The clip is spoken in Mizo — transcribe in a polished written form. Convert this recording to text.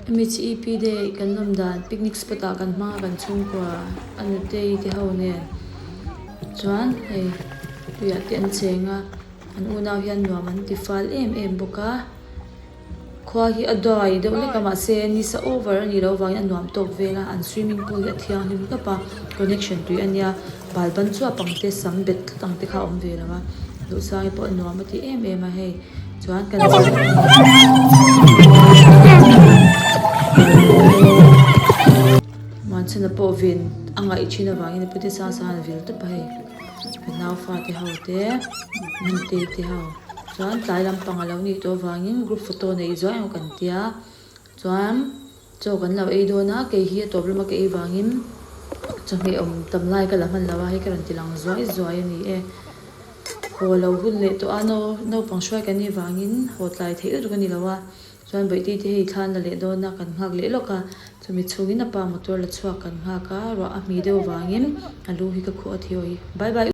Mhep day kan lawm dan picnic spot ah kan hmang a kan chhungkua a nutei te ho nen chuan hei tuiah te an cheng a an unau hian nuam an ti fal em em bawk a khua hi a dry deuh hlek a mahse nisa over a nih loh avangin a nuam tawk vel a an swimming pool hi a thianghlim hlawp a connection tui a nia bal ban chuap ang te sam bet tlat ang te kha a awm ve lo a duhsang pawh a nuam a ti em em a hei. Chuan kan Muanchhana pawh ven a ngaih thin avangin a pute sang sang an vil tawp a hei. Ka nau fate ho te, Nunte te ho. Chuan tlai lampang a lo nih tawh avangin group photo neih zuai ang kan tia. Chuan chaw kan lo ei dawn a, kei hi a tawp lama ka ei vangin chawhmeh awm tam lai ka la hman lo a, hei ka rawn ti lang zuai zuai a ni e. Haw lo hun leh tawh a, naupang hruai kan nih vangin haw tlai theih lutuk a ni lo a, chuan Bawihtei te hei thla an la leh dawn a, kan nghak leh lawk a, chumi chhungin a pa motor la chhuak kan nghak a, ruah a hmi deuh vangin a lu hi ka khuh a thi awi. Bye bye.